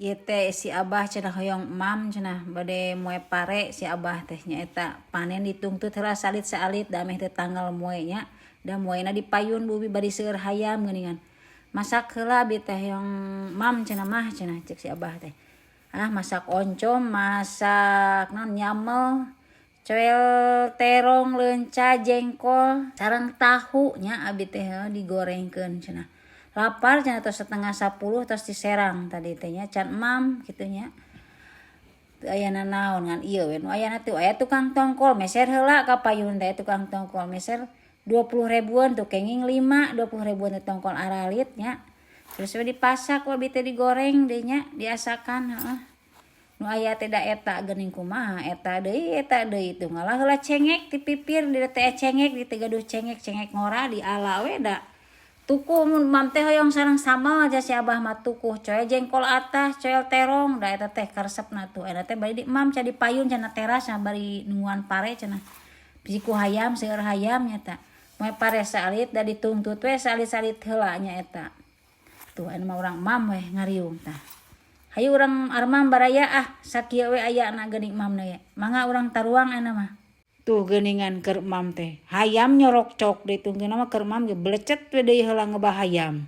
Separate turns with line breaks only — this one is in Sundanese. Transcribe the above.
Ieu teh si Abah cenah hoyong emam cenah, bade moe pare si Abah teh nyaeta. Panen ditungtut heula salit-salit, da ameh teu tanggal moe nya, da moena di payun bumi bari seueur hayam geuningan. Masak heula abi teh hoyong mam cenah mah cenah, cek si Abah teh. Ah, masak oncom, masak naon, nyamel, coel terong, leunca, jengkol sareng tahu nya abi teh digorengkeun cenah. Lapar cenah, tos 9.30, tos diserang tadi teh nya, can emam kitu nya. Teu aya nanaon ngan ieu we nu ayana tuh. Aya tukang tongkol meser heula ka payun teh, tukang tongkol meser 20 ribuan tuh, kenging 5, 20 ribuan teh tongkol aralit nya. Terus we dipasak we abi teh, digoreng deui nya, diasakan, heeh. Nu aya teh da eta geuning, kumaha eta deui, eta deui tuh ngalah heula cengek ti pipir di teh, cengek di teh gaduh cengek, cengek ngora diala we da. Tuku mun mam teh hoyong sareng sambal aja si Abah mah, tukuh coel jengkol atas, coel terong, da eta teh karesepna tuh. Eta teh bari di emam cenah di payun cenah, teras cenah, bari nungguan pare cenah. Bisi ku hayam, seueur hayam nya eta. Moe pare saalit da ditungtut we saalit-salit heula nya eta. Tuh, anu mah urang emam we ngariung tah. Hayu urang armam, baraya, ah, sakieu we ayana geuning emam we. Mangga urang taruang ayeuna mah. Tuh geuningan keur emam teh. Hayam nyorok cok deui, tungtungna mah keur emam ge belecet we deui heula ngebah hayam.